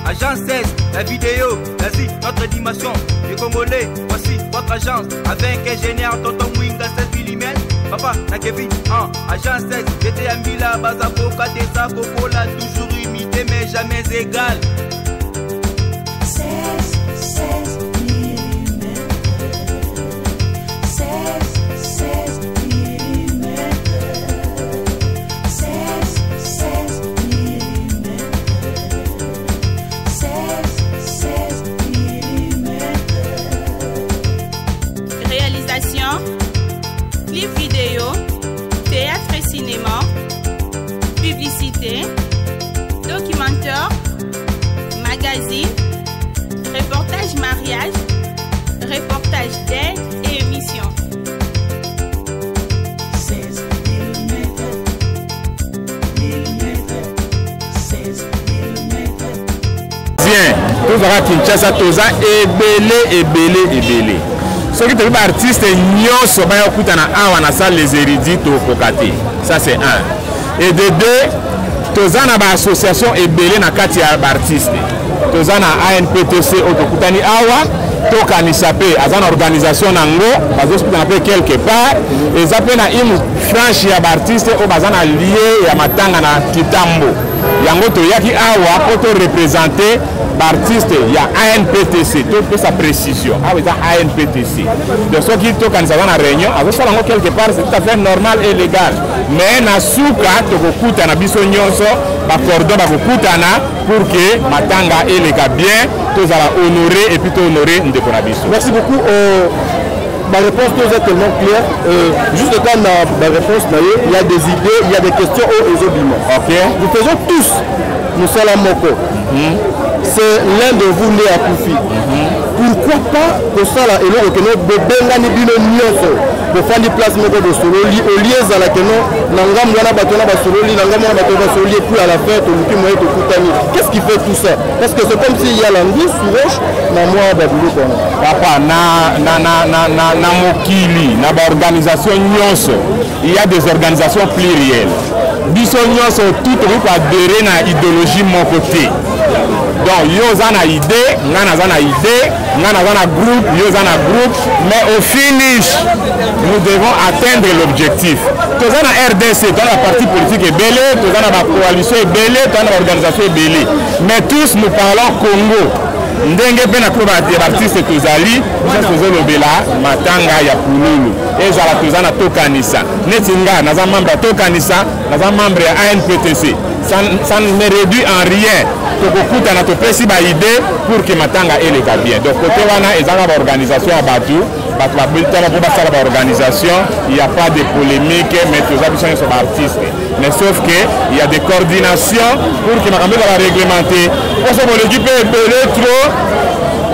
Agence 16, la vidéo, l'Asie, notre dimension. Les Congolais, voici votre agence. Avec ingénieur Tonton Mwinga 16 mm. Papa, na Kevin, 1. Agence 16, j'étais à Mila, Bazakoka, Tessa, Kokola, toujours imité mais jamais égal. 16, 16 mm. 16, 16 mm. 16, 16 mm. 16, 16 mm. Réalisation, clip vidéo, théâtre et cinéma, publicité, documentaire, magazine, reportage mariage, reportage d'aide et émission. 16 mm. Mm. 16 mm. Bien, tozalaka Kinshasa, toza ebele ebele ebele. Soki toyebi baartiste nyonso baya kokutana awa na salle les érudits, tokoka te. Ça c'est un. Et de deux, toza na baassociation ebele na kati ya baartiste. Toza na ANPTC oyo tokutani awa, tokanisa mpe aza na organisation nango, bazokutana mpe quelque part. Eza mpe na une franche ya baartiste oyo baza na lie ya matanga na Kitambo. Yango toyaki awa mpo to représenter baartiste ya ANPTC, topesa précision awa eza ANPTC. Donc soki tokanisa aza na réunion, azosala yango quelque part, c'est tout à fait normal et légal. Mais na suka tokokutana biso nyonso, bacordon bakokutana pour que matanga eleka bien, tozala honoré et puis tohonoré ndeko na biso. Merci beaucoup. Ma réponse nous est tellement claire. Juste quand ma réponse, il y a des idées, il y a des questions au Ezobima. Ok. Nous faisons tous, nous sommes à Moko. C'est l'un de vous né à Koufi. Pourquoi pas que ça là, et là, que nous, Bobengani Bino Nyonso, bofandi place moko bosololi, au lieu ezala que non, na ngambo wana bato wana basololi, na ngambo wana bato basololi, et puis à la fin, toluki moyen tokutani. Qu'est-ce qui fait tout ça? Parce que c'est comme s'il y a l'anguille sous roche, na mwa babiloko wana. Papa, na mokili, na baorganisation nyonso, il y a des organisations plurielles. Biso nyonso tout tokoki koadhérer na idéologie moko te. Donc yo oza na idée, nga naza na idée, nga naza na groupe, yo oza na groupe, mais au finish nous devons atteindre l'objectif. Toza na RDC, toza na parti politique ebele, toza na bacoalition ebele, toza na baorganisation ebele, mais tous nous parlons Congo. Ndenge mpe na mpo baartiste tozali, biso tozolobela matanga ya pululu. Ezala toza na tokanisa, neti nga naza membre ya tokanisa, naza membre ya ANPTC. Ça ne me réduit en rien. Tokokutana topesi ba idée pour que matanga eleka bien. Donc côté wana ezanga ba organisation ya bato, bato babetama mpo basala ba organisation, il y a pas de polémique, mais toza biso nyonso ba artiste. Mais sauf que il y a des coordinations pour que makambo ezala réglementé. Poso boleki mpe ebele trop,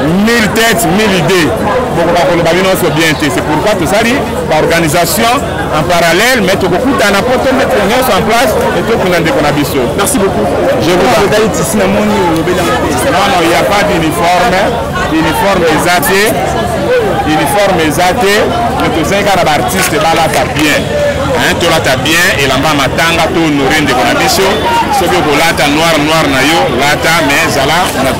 1000 têtes, 1000 idées. Bokoka koloba bino nyonso bien te. C'est pourquoi tosali ba organisation en parallèle, mais tokokutana po to mettre nyonso en place et tokunda ndeko na biso. Merci beaucoup. Je vous en prie. Ici, namoni olobeli yango te. Non, non, il n'y a pas d'uniforme. Uniforme eza te. Uniforme eza te. Mais tozali kaka na baartiste balata bien. Hein, tolata bien, elamba matanga, to honorer ndeko na biso. Soki okolata noir noir na yo, lata, mais zala na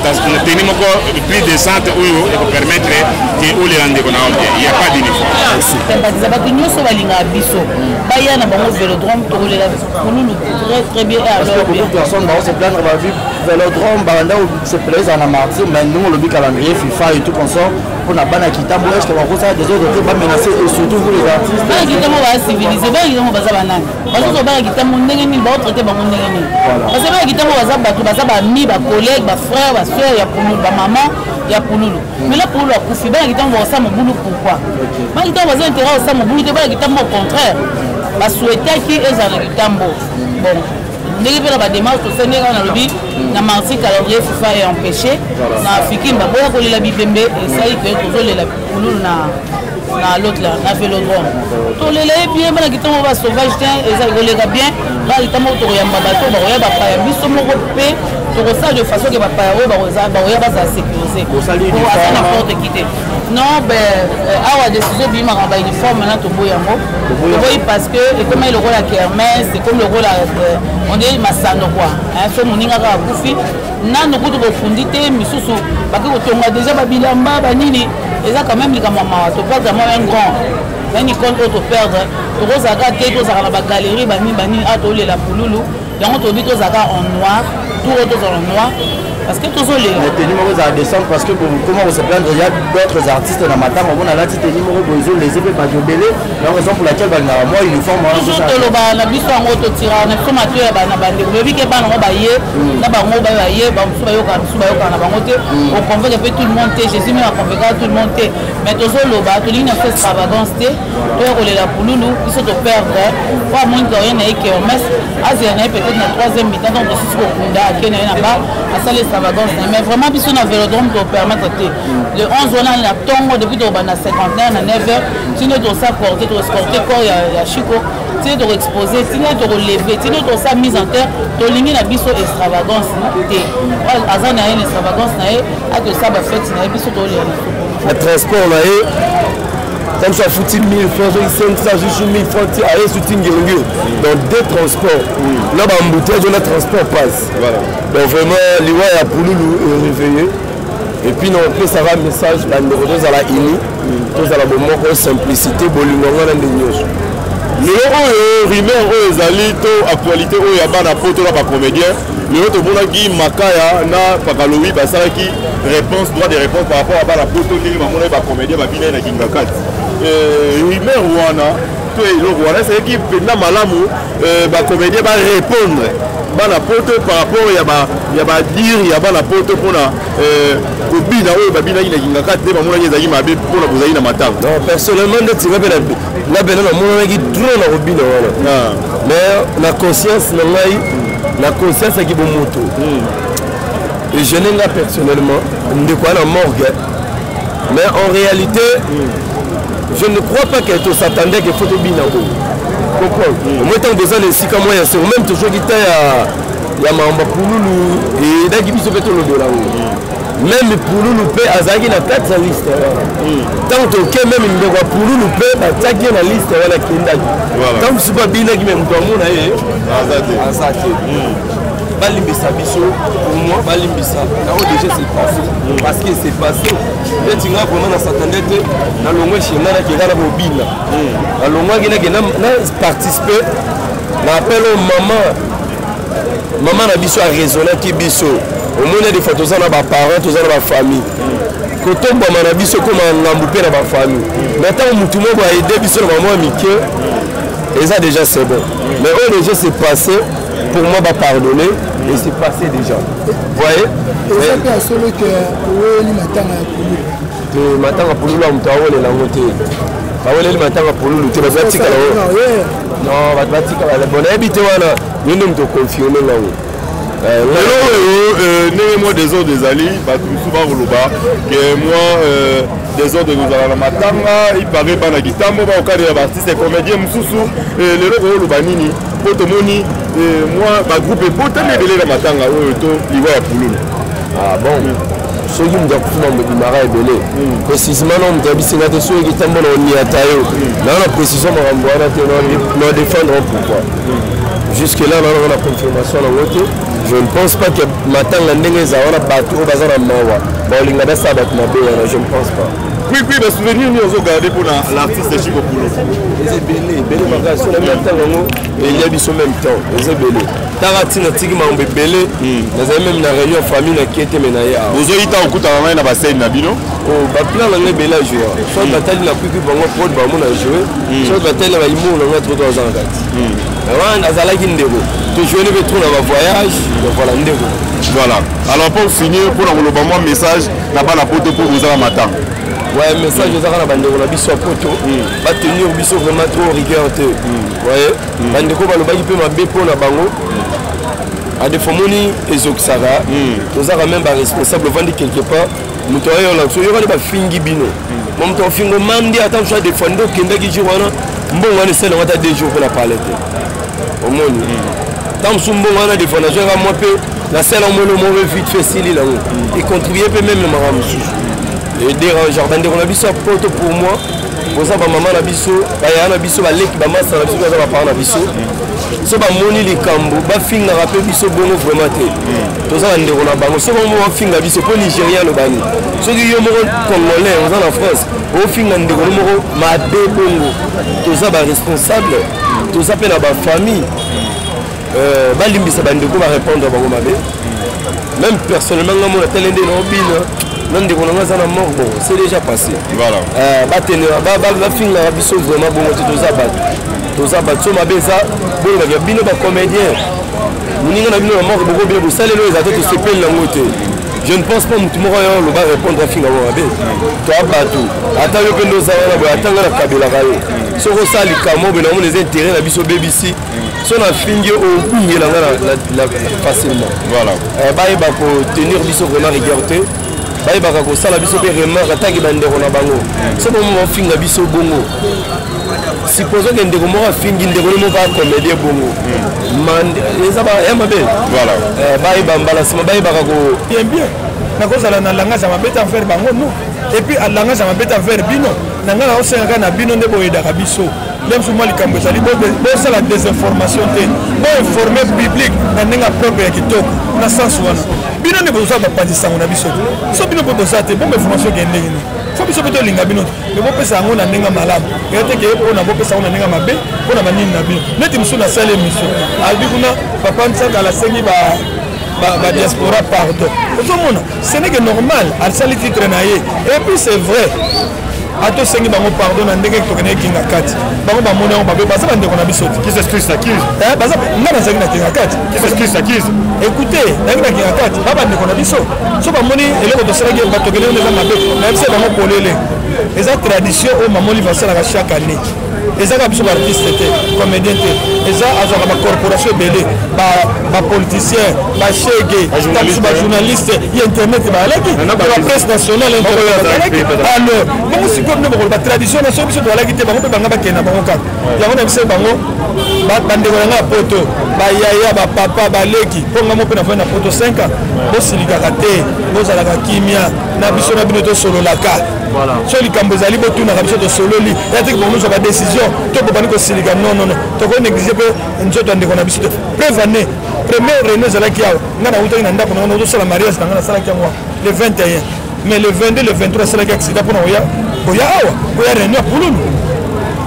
tenue moko plus décente oyo ekopermettre ke olela ndeko na yo bien. Il n'y a pas d'uniforme. Sympathiser bato nyonso balingaka biso, baya na bango vélodrome, tokolela pululu très très bien. Et Parce que alors beaucoup de personnes vont se plaindre, ba vu vélodrome, ba nda se plaisent en martyr, mais nous le calendrier FIFA et tout consort pour na bana kitambo, est-ce que ba ça des autres qui va menacer et surtout vous les artistes. Bana kitambo ba civilisé, bana kitambo baza banani. Bazo bana kitambo ndenge nini, ba traiter bango ndenge nini. Parce que bana kitambo baza bato, baza ba amis, ba collègues, ba frères, ba sœurs ya pululu, ba maman ya pululu. Mais là pululu akufi, bana kitambo ba sa mobulu pourquoi? Bana kitambo baza intérêt au sa mobulu te, bana kitambo au contraire. Ba souhaitaki ezala na kitambo. Bon, ndenge mpe na badémarche tosali ndenge wana nalobi na mardi calendrier FIFA est empêché na Fikin baboya kolela bibembe, esali ke tozolela pululu na l'autre là, na vélodrome. Tolela ye bien, bana kitambo ba sauvage te, eza koleka bien. Bana kitambo tokoyamba bato, bakoya bapaya biso moko mpe Tokosala de façon ke bapaya oyo bakoya bazala sécurisé, aza n'importe qui te. Non, ben awa décision ebimaka, bauniforme na toboyi yango, toboyi parce que ekomaki lokola kermesse, ekomi lokola on dirait masano quoi. So moninga kaka akufi, nanu kutu bofundi te, misusu bake kotonga déjà babilamba banini. Eza quand même likambo ya mawa, toperdre mwa un grand, un icône oyo toperdre. Tokozalaka te, tozalaka na bagalerie banini banini awa, tolela Pululu. Yango toyebi, tozalaka en noir, tour oyo tozala en noir parce que tozolela. Mais tenue moko ezala décembre, parce que bon, comment on se plaindre, il y a d'autres artistes na matanga, omona alati tenue moko boye, ezolese mpe bato ebele. La raison pour laquelle balingaka mwa uniforme wana. Toujours tolobaka na biso yango, totiraka na biso matoya ya bana, bandeko. Boyebi ke bana yango baye na bango, baye bamosusu bayokaka, mosusu bayokaka na bango te. Oconvaincre mpe tout le monde te, Jésus même aconvaincaka tout le monde te. Mais tozoloba, tolingi na biso extravagance te. Toya kolela Pululu, biso toperdre po amoni rien na ye kermesse, azela na ye peut-être na troisième mi-temps, donc tosusi kokunda, ake na ye na ba asali extravagance na ye. Mais vraiment, biso na Vélodrome topermettre te. Le 11 wana na ntongo, depuis tokobanda 51 na 9 heures, tino tosa porte, toescorte corps ya Chiko, tino tokoexpose, tino tokoleve, tino tosala mise en terre. Tolingi na biso extravagance te. Aza na ye na extravagance na ye, akosala bafete na ye, biso tolela na Na transport na ye, comme ça afuti 1000 francs, soki 500, juste 1000 francs ti aye suti Ngirungiri. Donc deux transports na baembouteillage na transport passe. Donc vraiment, liwa ya Pululu eréveillé. Et puis na opesaka message, bandeko, tozala uni, tozala bomoko, simplicité, bolingo yango wana nde nyonso. Lelo oyo, rumeur oyo ezali to actualité oyo ya bana Poto na bacomédien, lelo tomonaki Makaya na Pakalowi basalaki réponse, droit de réponse par rapport à bana Poto, ndenge bamonaki bacomédien babinai na Kingakati. Rumeur wana to eloko wana ezalaki mpenza malamu, bacomédien barépondre bana Poto par rapport ya badire ya bana Poto mpona kobina oyo babinaki na Kingakati nde bamonaki ezalaki mabe mpona bozalaki na matanga? Non, personnellement, ndeti nga mpe nga pena namonanaki trop na kobina wana, mais na conscience na ngai, na conscience yaki bomoto egene nga personnellement, ndeko wana morgue. Mais en réalité, je ne crois pas que tos'attendait que faut tobina boye. Comprendre omoi, ntango boza na esika mwa ya sengo, même tozwaki ta ya makambo ya Pululu, eyedaki biso mpe tolobela yango. Même Pululu mpe azalaki na kati ya liste wana. Ntango toke, même ndeko ya Pululu mpe batiaki ye na liste wana, akendaki. Ntango mosusu mpe abinaki, me moto amona ye aza te. Balimbisa biso, pour moi balimbisa yango, déjà c'est passé, parce que c'est passé. Neti nga vraiment na s'attendait te. Nalongwe chez nga, nakenda na bobina, nalongwaki, nakenda na participe na appel oyo mama na biso araisonnaki biso. Omoni, des fois toza na baparent, toza na bafamille, kotombwama na biso ekoma ngambu mpe na bafamille. Mais ntango motu moko aide biso na bamwa mike, eza déjà c'est bon. Mais oyo déjà c'est passé, pour moi bapardonner, et c'est passé déjà, voyez. Eza mpe ya solo ke oweli matanga ya Pululu? Te, matanga Pululu ya moto awelela yango te. Baweleli matanga Pululu te, bato batikala. Non, bato batikala. Bon, nayebi te, wana yo nde moto oconfirme ngango. Lelo oyo, ndenge mwa désordre ezali, bato mosusu bakoloba ke mwa désordre ekozala na matanga, ipare bana kitambo bakokalela baartiste comédien mosusu. Lelo koyoloba nini? Mpo tomoni mwa bagroupe ebotami ebele na matanga oyo to liwa ya Pululu. Ah bon, soki moto akufi, mambo ebimaka ebele. Précisement no moto ayebisinga te soki kitambo na oniata yo naa na précision makambo wana te na défendre. Pourquoi jusque là naza na confirmation nango te? Je ne pense pas que matanga ndenge eza wana, bato oyo baza na mawa baolinga basala bato mabe wana, je ne pense pas. Puis basouvenir nini ozogarde mpona l'artiste Chiko Pululu? Eza ebele, ebele makasi. So nabi na ntango yango elia biso même temps, eza ebele. Taka ntina tiki makambo ebele, nazali même na réunion ya famille, nakie te, me na ye awa. Bozoyi ntango okutana ngai na bascène na bino? Baplan na ngai ebele ya jouer, soit batali na kwikwi bango prod bango na jouer, soit batali na baimour na ngai, trop aza na kati wana. Azalaki ndeko, tojouer mpe trop na bavoyage. Voilà, ndeko. Voilà, alors pour finir, mpona koloba mwa message na bana Poto mpo boza na matanga. Ouais, message ezaka na bandeko na biso ya Poto, batenir biso vraiment trop rigueur te. Voye, bandeko balobaki mpe mabe mpo na bango adefo, moni ezokisaka. Tozaka même baresponsable, ovandi quelque part, moto ayola so oyokani bafingi bino mo moto afingo mandi, ata mosu adefo nde okendaki jour wana, mbongo wana esalango ata 2 jours mpe na pale te. Omoni, ntango mosusu mbongo wana defo nazwaka mwa mpe. Nasala molo moko vite fait esili nango, econtribue mpe meme na makambo mosusu edérangeaka bandeko na biso ya poto. Pour moi, boza bamama na biso, bayaya na biso, baleki, bamasa na biso, baza bapara na biso. So bamoni likambo, bafingaka mpe biso bongo vraiment te. Toza bandeko na bango. So bango bafinga biso mpo Nigérien alobani, soki yo moko Congolais oza na France, ofinga ndeko no moko mabe bongo, toza baresponsable, toza mpe na bafamille. Balimbisa bandeko, barépondre bango mabe. Même personnellement, nga mona tele nde naobina na ndeko na nga aza na mort. Bon, c'est déjà passé. Voilà. Batenera, bafingaka biso vraiment bongo te. Toza bato, toza bato. So mabe eza, bolobaka bino bacomédien, moninga na bino na mort, boko bino bosaleli oyo eza te, tosepeli yango te. Je ne pense pas motu moko oyo oloba répondre afinga ngo mabe. Toa bato, ata yo mpe nde oza wana boye, ata nga nakabelaka yo. Soki osala likambo boye, namona eza intérêt na biso, obebisi, so nafingi yo, obungela nga facilement. Voilà. Bayeba kotenir biso vraiment rigueur te, bayebaka kosala biso mpe remarque ataki bandeko na bango. So bomo bafinga biso bongo, supposons ke ndeko moko afingi ndeko ne moko acomédien bongo, eza ya mabe. Voilà. Bayeba mbala nsima, bayebaka ko Bien bien, nakozala na langage ya mabe te envers bango, non. Et puis langage ya mabe te envers bino. Na ngai naosengaka na bino nde boyedaka biso nde mosusu mwa likambo ezali, bosala désinformation te, boinforme public na ndenge ya propre, ya kitoko. Na sens wana, bino nde bozosala bapanzi sango na biso. So bino mpe boza te, bongo information ekende ndenge nini? Fo biso mpe tolinga bino te, me bopesa yango na ndenge malamu. Eya te ke mpona bopesa yango na ndenge mabe mpona banini na bino. Neti mosusu nasali émission, alobi kuna papa Nsakala asengi badiaspora pardon. Ozomona, ce n'est que normal, asali titre na ye. Et puis c'est vrai, ata osengi bango pardon na ndenge tokende ekinga kati, bango bamoni yango babe, baza bandeko na biso te. Nga nazalaki na kinga kati. Écoutez, nazalaki na kinga kati, ba bandeko na biso so bamoni eloko tosalaki, batokende wana eza mabe. Nayebisa bango polele, eza tradition oyo Mama Olive asalaka chaque année. Eza kaka biso baartiste te, comédien te, eza azwaka bacorporation ebele, bapoliticien, bashege, biso bajournaliste ya internet bazalaki, bapresse nationale bazalaki. Alors bongo sikoyo bino bokoloba tradition na so biso tozalaki te, bango mpe banga bakende na bango kaka yango. Na biso bango, bandeko na nga ya poto, bayaya, bapapa, baleki, mpo nga mo mpe nafai na poto 5 ans, bosilikaka te, bozalaka kimia na biso, na bino tosololaka. So likambo ezali, botunaka biso, tosololi. Ya teke bongo ozwa badécision to bobandi kosilika, non, non, non, tokonéglige mpe nzoto ya ndeko na biso te. Preuve année, première réunion ezalaki awa, ngai nautaki na ndako na nga, nazosala mariage na ngai, nasalaki yango le 21, mais le 22, le 23 asalaki accident mpona koya, koya awa, koya réunion ya Pululu.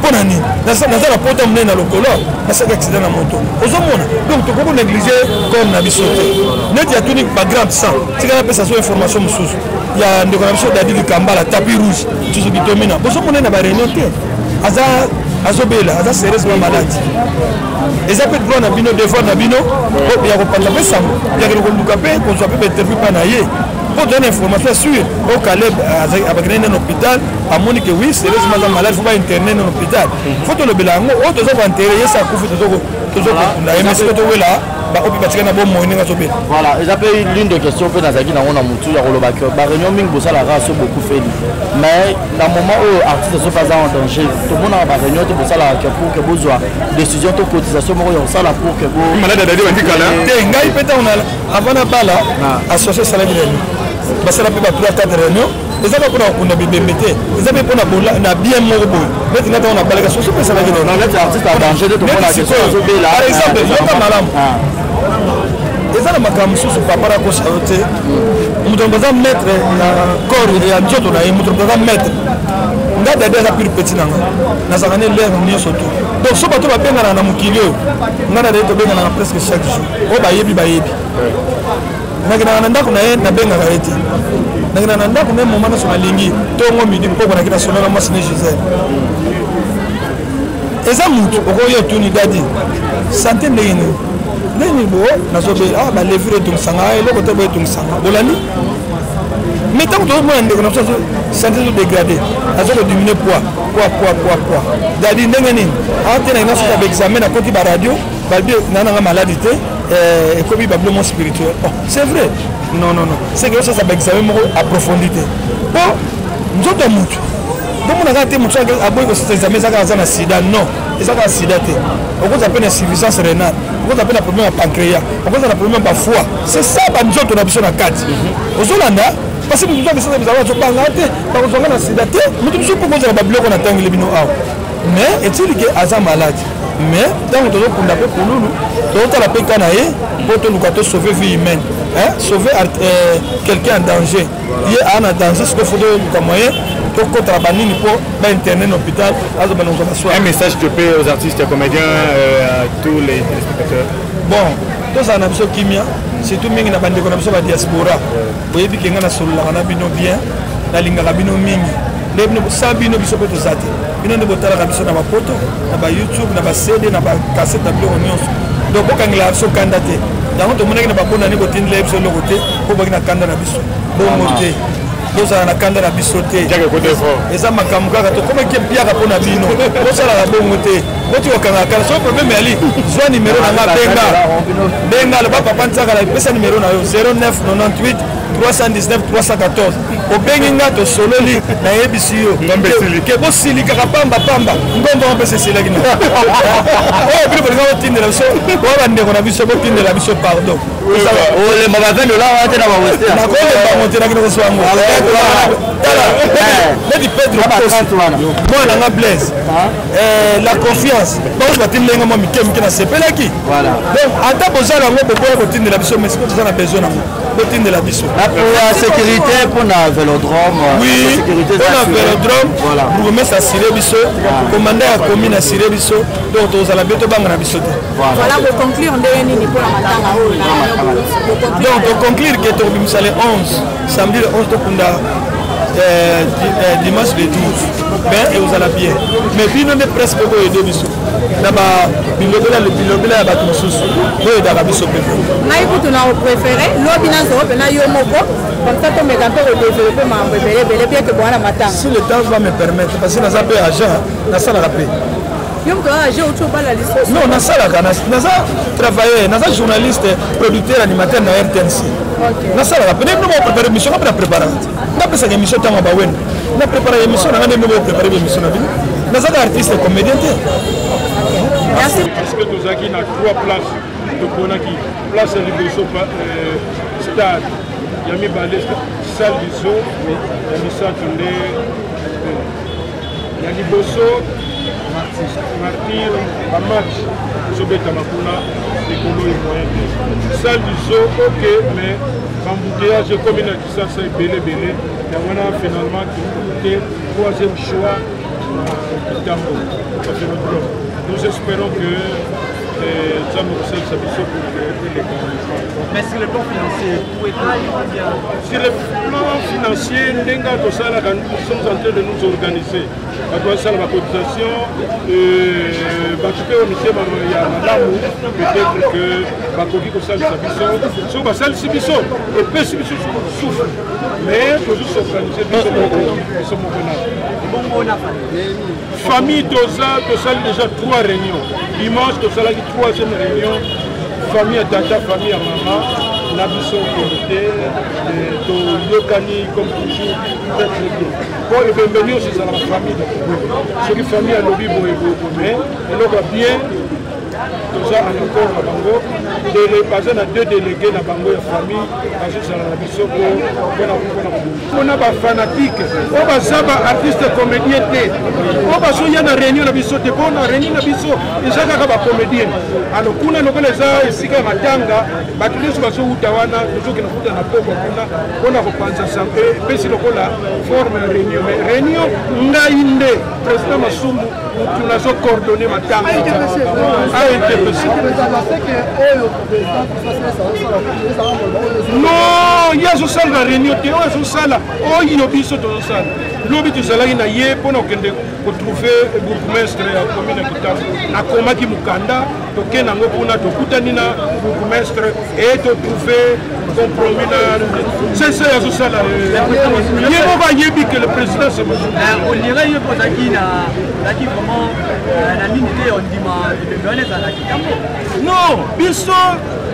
Mpo na nini? Naza na pota monene na lokolo, nasalaki accident na moto. Ozomona, donc tokoki konéglige corps na biso te. Neti atuni bagrand sang, tika napesa so information mosusu ya ndeko na biso Dadi Likambala, tapis rouge susu bitomina. Bozomona na baréunion te, aza azobela, aza sérieusement malade. Eza mpe droit na bino, devoir na bino ya kopanza mpe sango, ya koluka mpe kozwa mpe bainterview mpa na ye, mpo toza na information ya sûr oyo Caleb abakendaki nde na hôpital, amoni ke oui, sérieusement aza malade, fo bainterne na hôpital, fo tolobela yango. Oyo toza koenterre ye, sa akufi, tozokokunda ye, mais siko towela baoyo mpe batikali na bomoi ndenge azobela. Voilà, eza mpe l'une des questions mpe nazalaki nango na motu ya koloba ke baréunion mingi bosalaka so bokufeli, mais na moment oyo artiste soki aza en danger, tomonaka baréunion te bosalaka ke pour ke bozwa décision to cotisation moko ya kosala pour ke te. Ngai mpe ntango avant na bala, association esalaki réunion, basala mpe ba 3 4 réunion. Eza kaka mpona kokunda bibembe te, eza mpe mpona na bien moko boye. Neti nga ntango nabalaka, soso mpe esalaki. Par exemple, yoka malamu, eza na makambo mosusu papa nakosa yo te. Moto moto aza maître ya corps, ya nzoto na ye, moto moto aza maître. Nga Dadi aza pire petit na nga, nazalaka ne lere nyonso to. Donc so bato babenganaka na mokili oyo, nga na Dadi tobenganaka presque chaque jour. Oyo bayebi, bayebi. Nakendaka na ndako na ye, nabengaka ye te, nakendaka na ndako na ye moma nyonso nalingi, ntongo, midi, mpoko. Naki nasolola mwasi ne Gisele. Eza mutu okoki otuni: "Dadi, santé ndenge nini? Ndenge nini?" "Bo nazobela, ah, balevure etungisanga, eloko te boye etungisanga." Bolandi, mais ntango tozomona ndeko na biso santé ezodégrade, aza kodiminue poids, poids, poids, poids, poids. "Dadi, ndenge nini?" "Aa te, nalinga soki baexamen, nakoti baradio, balobi na nanga maladi te, ekomi babilo mo spirituel." Bon, c'est vrai, non, non, non, c'est que osasa baexamen moko approfondi te, po nzoto ya mutu bomonaka te. Motu aboyi kosasa examen, eza kaka aza na sida? Non, eza kaka sida te. Okozala mpe na insuffisance rénale. Okozala mpe na problème ya pancréas, okozala na problème ya bafoie. C'est ça banzoto na biso na kati. Ozolanda parce que moto akesasa bizala azobanga te, bakozwanga na sida te. Moto mosusu mpo kozala babiloko na tangeli bino awa, mais etili ke aza malade. Mais ntango tozokunda mpe pululu, tozotala mpe ka na ye mpo toluka tosauve vie humaine, sauver quelqu'un en danger. Ye aa na danger, sikoyo fo toluka moyen tokotala banini mpo bainterne na hôpital, azobanda kozwa basoin. Un message te plaît aux artistes et comédiens, à tous les téléspectateurs. Bon, tozala na biso kimia, surtout mingi na bandeko na biso badiaspora. Boyebi ke ngai nasololaka na bino bien, nalingaka bino mingi. Nde bino, sa bino biso mpe toza te. Bino nde botalaka biso na bapoto, na bayoutube, na bacd, na bacassette, na biloko nyonso. Donc bokangelaka biso kanda te. Yango tomonaki na babonani, botindela biso eloko te mpo boki na kanda na biso. Bongo te, bozala na kanda na biso te. Eza makambo kaka tokomaki mpiaka mpo na bino. Bosalaka bongo te, boti kokangaka kanda. Soki problème yali, zwa nimero na nga, benga, benga, loba papa Ntsakala, epesa nimero na yo 09 98 319 314. Obengi nga, tosololi, nayebisi yo ke bosilikaka pamba pamba. Ngomba ngo mpesa esilaki na oyo bino bolinga botindela biso. Oyo bandeko na biso, botindela biso, pardon. Olemba ba 20 $ wana te na bawestern. Nakolemba ngo te, nakende kozwa yango. Tala neti Pedro, mwana nanga Blaise, la confiance, bango batindelenga mwa mike mike, nasepelaki. Donc ata bozala yango, boboya kotindela biso, mais sikoyo toza na besoin nango, botindela biso. Ya sécurité mpona vélodrome? Oui, mpona vélodrome, bourgmestre assuré biso, commandant ya commune assuré biso. Donc tozala bien, tobanga na biso te. Voilà, boconclure ndenge nini mpona matanga oyo? Donc toconclure ke tokobimisa le 11, samedi le 11, tokunda dimanche le 12. Mais ekozala bien, mais bino nde presque bokoyede biso na bilobela, bilobela ya bato mosusu, boyedaka biso mpe. Ngai kutu na opréféré lobi nazongo mpena yo moko, comme ça tomeka mpe kodévelopper makambo ebele ebele, bien ke bwana matanga. Si le temps va me permettre, parce que naza mpe agent, nasalaka mpe. Yo moto aza agent, outi obala lisusu? Non, nasalaka, naza travailleur, naza journaliste, producteur, animateur na RTNC. Nasalaka mpe nde bino boprépare émission, nga mpe na préparaka te. Napesaka émission ntango ya bawendo, na préparaka émission na nga nde bino boprépare émission na bino. Nazaka artiste comédien te. Parce que tozalaki na trois places. Toponaki place ya liboso stade, ya mibale salle du zoo, ya misato nde ya liboso Martyr. Bamatch ezobetama kuna likolo e moyen te. Salle du zoo, ok, mais baembouteillage ekomi na Kisasa ebele ebele. Yango wana finalement te troisième choix Kitambo, vélodrome. Nous espérons que Nzambe kosalisa biso pour que eleka. Mais sur le plan financier, tout est bien? Sur le plan financier, ndenge tosalaka, nous sommes en train de nous organiser. Bato basala bacotisation, bato mpe oyo mitema ya malamu, peut-être que bakoki kosalisa biso. Soki basalisi biso, epesi biso souffle, mais tozos'organiser biso moko, biso moko na famille. Toza, tosali déjà trois réunions. Dimanche tosalaki troisième réunion, famille ya tata, famille ya mama na biso comité. Toyokani comme toujours très très bien, po ebembe nyonso ezalaka famille. Soki famille alobi boye boye, mais eloko ya bien, toza en accord na bango. Baza na deux délégué na bango ya famille, bazozala na biso mpona mpona bafanatike oyo baza baartiste comédien te, oyo bazoya na réunion na biso te, mpo na réunion na biso eza kaka bacomédien. Alors kuna lokola eza esika ya matanga, bato nyonso bazowuta wana, tozokende kuta na pokwa kuna mpona kopanza. Epesi lokola forme ya réunion, mais réunion ngai nde président Masumu, mutu nazocoordonner matanga ANTPC. Non, ye azosala na réunion te oyo azosala, oyo biso tozosala. Lobi tozalaki na ye mpona kokende kotrouver bourgmestre ya commune ya Kitambo. Akomaki mokanda, tokende yango kuna, tokutani na bourgmestre e totrouve compromis na sese azosala. Ye moko ayebi que le président c'est On dirait ye mpo ozalaki vraiment na nini te, ondima ebembe wana ezalaki Kitambo? Non, biso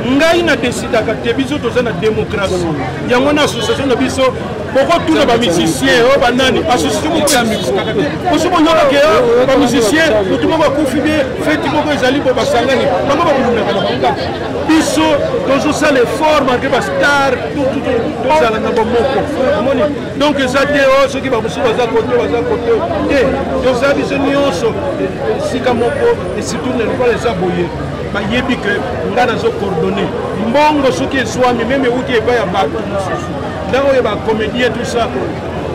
Ngai na decidaka te, biso toza na démocratie. Yango na association na biso bokotuna bamusicien oyo banani, association moko ya mixkaka te. Osi boyokake bamusicien, motu moko akufi bie, feti moko ezali bo basangani bango babulunaka na bango kaka. Biso tozosala effort malgré bastar, tozala na bomoko, omoni. Donc eza te o soki bamosusu baza kote, baza kote te, toza biso nyonso esika moko. Et surtout na lokola eza boye, bayebi ke nga nazo coordonne mbongo. Soki ezwami meme euti epai ya bato mosusu, ndenge oyo bacomédien, tout ça,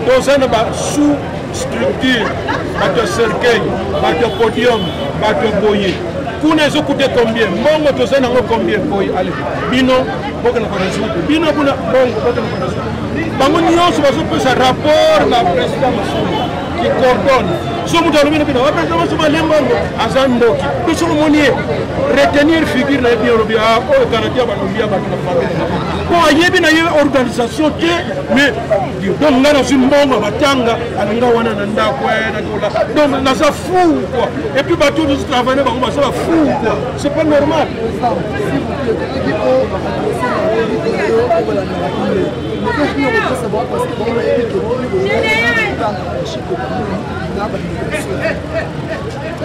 toza na ba sous structure, bato ya cercueil, bato ya podium, bato ya boye kuna, ezokute combien mbongo toza nango, combien boye. Ale bino bokende koresoudre, bino kuna mbongo bokende koresoudre. Bango nyonso bazopesa rapport na président Masumu qui coordonne. So moto alobi na bino président Masumu alembongo aza ndoki, mpe soki omoni ye retenir figure na ye bien, olobi oyo kanatia balobi ya bato na famille po ayebi na ye organisation te. Mais donc nga nazwi mbongo ya batanga alinga wana na ndako nakola, donc naza fou quoi. Et puis bato oyo tozotravaille bango baza ba fou quoi, c'est pas normal.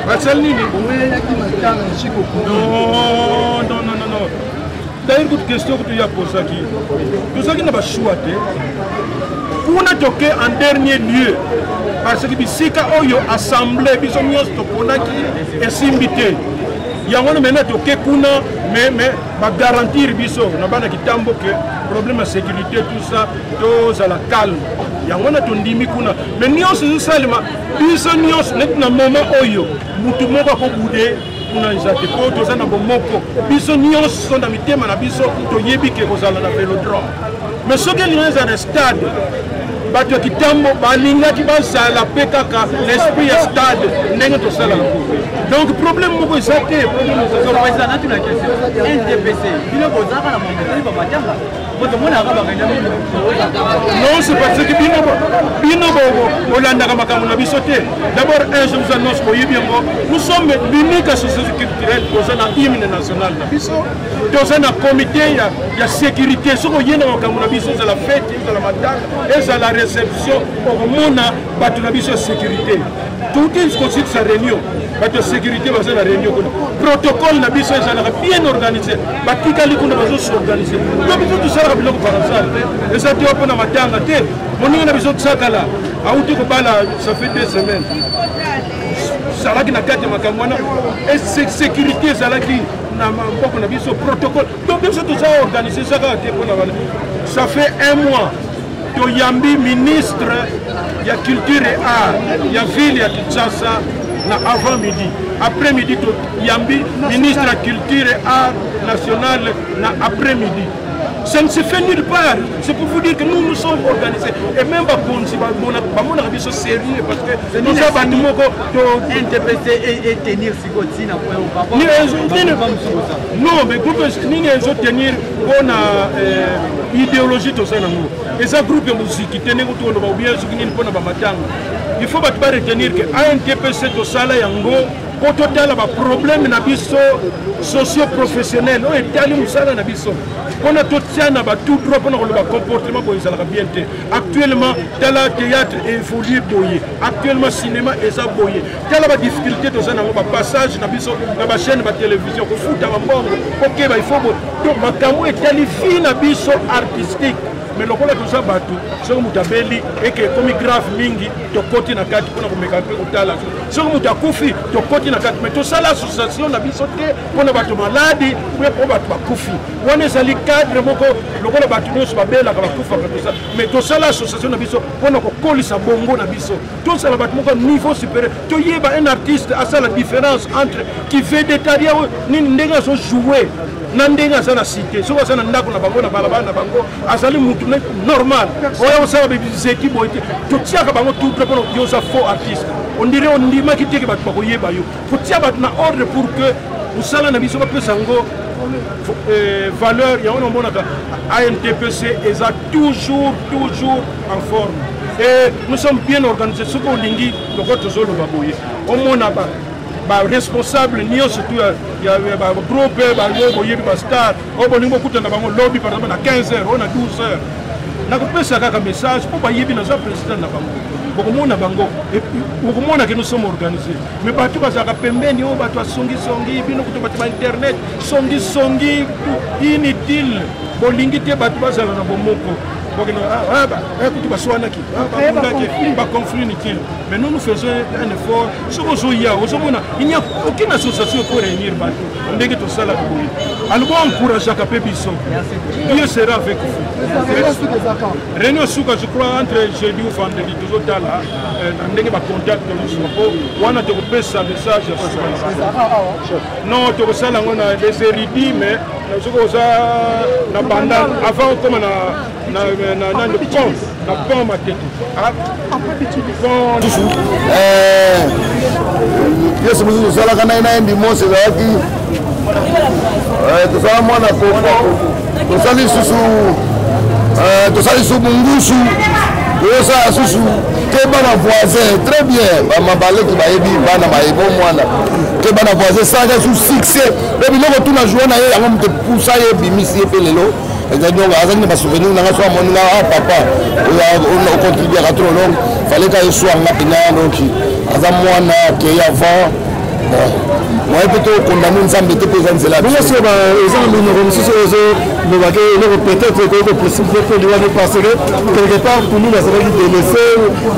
Basali nini? Non, non, non, non, non. D'ailleurs kutu question kutu ya posaki, tozalaki na bachoix te kuna, toke en dernier lieu parce que bisika oyo assemblée biso nyonso toponaki esimbi te. Yango wana maintenant toke kuna, mais bagarantir biso na bana kitambo ke problème ya sécurité, tout ça, tozala calme. Yango wana tondimi kuna. Mais nyonso ezosalema, biso nyonso neti na moment oyo mutu moko akobude kuna eza te, mpo toza na bomoko. Biso nyonso na mitema na biso toyebi ke kozala na vélodrome. Mais soki elingi eza na stade, bato ya kitambo balingaki bazala mpe kaka na esprit ya stade ndenge tosala yango. Donc problème moko eza te. Président, natuna question. NTPC, bino bozalaka na mometali bamatanga? Non, c'est parce que bino bino bolandaka makambo na biso te. D'abord un, je vous annonce, boyebi yango, nous sommes l'unique association culturelle toza na hymne national na biso, toza na comité ya sécurité. Soki oye na makambo na biso, ezala fete, ezala matanga, ezala réception, okomona bato na biso ya sécurité. Touti kosilisa réunion, bato ya sécurité baza na réunion kuna. Protocole na biso ezalaka bien organisé, batikali kuna bazosorganize. To biso tosalaka biloko par hasard te, eza te mpona matanga te. Moninga na biso Tsakala auti kobala, ça fait 2 semaines, ezalaki na kati ya makambo wana, sécurité ezalaki na maboko na biso, protocole. Donc biso toza organisé, eza kaka te mpona bana. Ça fait un mois toyambi ministre ya culture et art ya ville ya Kinshasa na avant midi, après midi toyambi ministre ya culture et art national na après midi. Ça ne se fait nulle part. C'est pour vous dire que nous, nous sommes organisés. Et même bakonzi bamonaka biso sérieux parce que toza bato moko. NTPC etenir sikoyo ntina? Non, mais groupe nini ezotenir mpona idéologie toza nango? Eza groupe ya moziki te ndenge tokoloba obien soki nini mpona bamatanga. Il faut bato baretenir ke ANTPC tosala yango mpo totala baproblème na biso socio professionnel oyo etali mosala na biso, mpona totia na batout droit mpona koloba comportement boye ezalaka bien te. Actuellement tala théâtre évolue boye, actuellement cinéma eza boye, tala badifficulté toza nango, bapassage na biso na bachaîne batélévision, kofuta bambongo, kokeba, il faut boye. Donc makambo etali vie na biso artistique. Mais lokola toza bato, soki moto abeli eke ekomi grave mingi, tokoti na kati mpona komeka mpe kotala. Soki moto akufi, tokoti na kati. Mais tosala association na biso te mpona bato maladi mpe mpo bato bakufi. Wana ezali cadre moko lokola bato nyonso babelaka, bakufaka, tosa. Mais tosala association na biso mpona kokolisa bongo na biso, tosala bato moko niveau supérieur, toyeba un artiste asala différence entre kivedettariat oyo nini, ndenge azojoue na ndenge aza na cité. Soki aza na ndako na bango, na balabala na bango, azali mutu normal oyo osala bizeki boye te. Totiaka bango tout près mpona yo oza faux artiste, on dirait ondimaki teke bato bakoyeba yo. Kotia bato na ordre pour que mosala na biso bapesa yango valeur. Yango namonaka ANTPC eza toujours, toujours en forme et nous sommes bien organisés. Soki olingi, lokola tozoloba boye, omona ba Baresponsable nyonso tu ya bagroupe oyo boyebi, bastar oyo bolingi bokutana bango lobi, par exemple na 15 heures oyo na 12 heures, nakopesa kaka message mpo bayebi naza président na bango. Bokomona bango, bokomona ke nous sommes organisés. Mais bato bazalaka pembeni oyo, bato ya songisongi, bino kutu bato ba internet, songisongi inutile, bolingi te bato bazala na bomoko. Kutu baswanaki, babundaki, baconflit inutile. Mais nous, nous faisons un effort. Soki ozoya, ozomona il n'y a aucune association pour réunir bato ndenge tosalaka boye. Alors boencourageaka mpe biso. Dieu sera avec vous. Réunion suka, je crois, entre jeudi ou vendredi. Tozotala na ndenge bacontact tozosua mpo wana tokopesa message ya suka. Non, tokosala yango na les érudits, mais soki oza na banda avant okoma na pont, na pont Matete, pont. Pièce mosusu tosalaka na ye na yembi mose, ezalaki tosala mwana koko, tosali susu, tosali susu bungusu, tozosala susu ke bana voisin. Très bien, bama baleki bayebi, bana bayebi mwana ke bana voisin esalaka su succès. Mpe biloko tuna joie na ye, yango moto epusa ye, ebimisi ye. Mpe lelo ezali, donc azali na basouvenir nanga. So amoni nga: "Ah papa, ocontribuaka trop." Donc fallait ka eswanga mpena. Donc aza mwana akei avant. Bon, moye mpe tokondamne Nzambe te, mpe eza nzela. Bongo soki eza na minoko mosusu oyo ezolobake eloko, peut-être ekoki koprécipiter mpe liwani, parce que quelque part Pululu azalaki délaissé,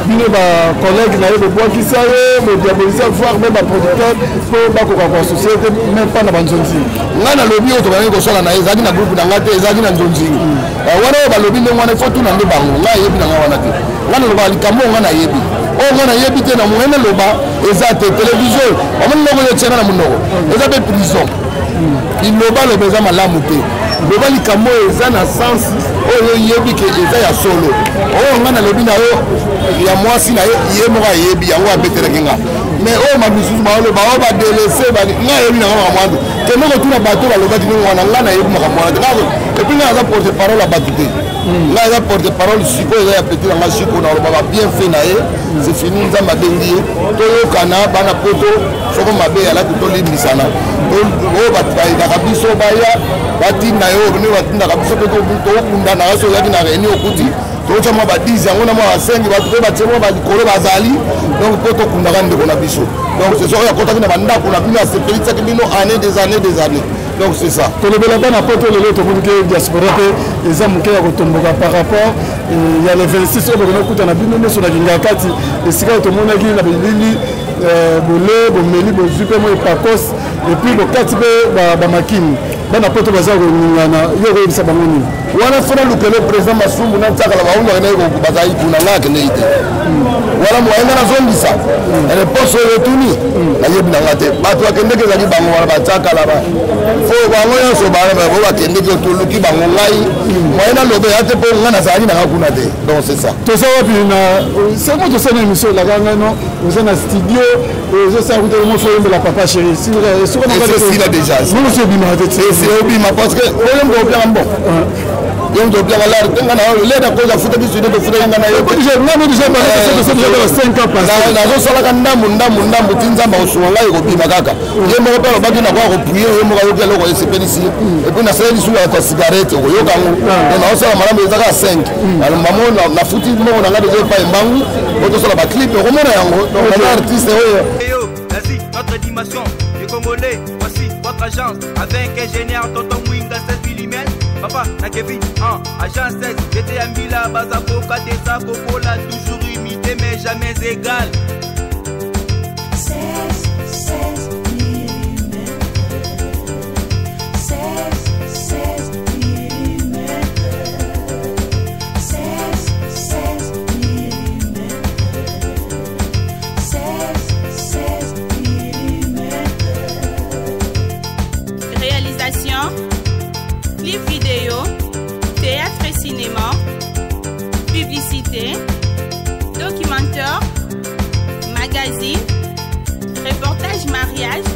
bino bacollègue na ye bobwakisa ye, bodiabolisa, voire même baproducteur mpo bakoka koassocier te, même pas na banzonzi. Ngai nalobi, oyo tobandaki kosala na ye ezalaki na groupe na ngai te, ezalaki na nzonzingi wana. Oyo balobi ndenge wana, ifo tuna nde bango. Ngai ayebi na ngai wana te. Ngai nalobaka likambo oyo ngai nayebi. Oyo ngai nayebi te, na moyen naloba eza te. Télévision, omoni ndoko oyo etianga na monoko, eza mpe prison. Bilobaloba eza malamu te. Loba likambo oyo eza na sens, oyo oyebi ke eza ya solo. Oyo ngai nalobi na yo ya mwasi na ye, ye moko ayebi yango, abetelaki nga. Mais oyo mamisusu baoloba oyo badélaissé, ngai ayebi nanga makambo wana te. Kende kotuna bato balobaki ndenge wana. Ngai nayebi makambo wana te. Et puis ngai aza porte parole ya bato te. Ngai aza porte parole sikoyo eza ya petit na ngai sikoyo. Nalobaka bien fait na ye, c'est fini. Nzambe abengi ye, toyokana. Bana poto, soko mabe alaki, tolimbisana. Oyo bato bayinaka biso, baya batinda yo nde batindaka biso mpe tobundanaka. So oyaki na réunion, okuti totya mwa ba10 yango na mwa ba5, bato mpe batie mwa balikolo bazali. Donc mpo tokundaka ndeko na biso. Donc c'est soki akotaki na bandako na bino, asepelisaki bino année des années des années. Donc c'est ça. Tolobela bana poto. Lelo tomoni ke diaspora mpe eza moke ya kotomboka par rapport ya le 26 oyo bokona kokutana bino nyonso na kinga kati, esika oyo tomonaki na bilili bole bomeli, bozwi mpe mwa epakos, et puis bokati mpe bamakini. Bana poto baza koningana, yo koyebisa bango nini? Wana fona lukelo président Masumu na Ntiakala, baundaka naye, bazali kuna. Nga akendeki te wana. Moye nga nazongisa réponse oyo etuni, nayebi nanga te. Bato bakendeki ezali bango wana, batiakala fo bango nyonso bo bakendeki, toluki bango. Ngai moye naloba eya te, mpo nga nazalaki nanga kuna te. Donc c'est ça. Toza wapi na semo? Tosala émission, olaka ngai no oza na studio, ozosala kuta mo fo oyembela Papa Chéri. Esila déjà. Moso obimaka te. Obima parce que oyo moto opiaka mbongo, yo moto opiaka lare te. Nga na leda koza futa biso nde tofutaki nga na yo. Nazosalaka ndambu ndambu ndambu ti Nzambe akosunga ngai, ekobima kaka. Ye moko mpe alobaki nakoka koprier, ye moko ayoki eloko esepelisi ye. Et puis nasaleli suku ya cigarette, okoyoka yango. Donc naosala malamu, eza kaka 5 alomamo. Nafuti mbongo na ngai deja epai mbangu po tosala baclip, okomona yango. Donc naza artiste oyo. Vas-y, notre dimension, les Congolais, voici votre agence. Avec ingénieur Tonton Mwinga 16 mm, Papa na Kevin, en agence 16, j'étais à Mila, Bazaboka, Desa, Kokola, toujours imité mais jamais égal. 16, 16 mm. 16, 16 mm. 16, 16 mm. 16, 16 mm. Réalisation, clip vidéo, théâtre et cinéma, publicité, documentaire, magazine, reportage mariage,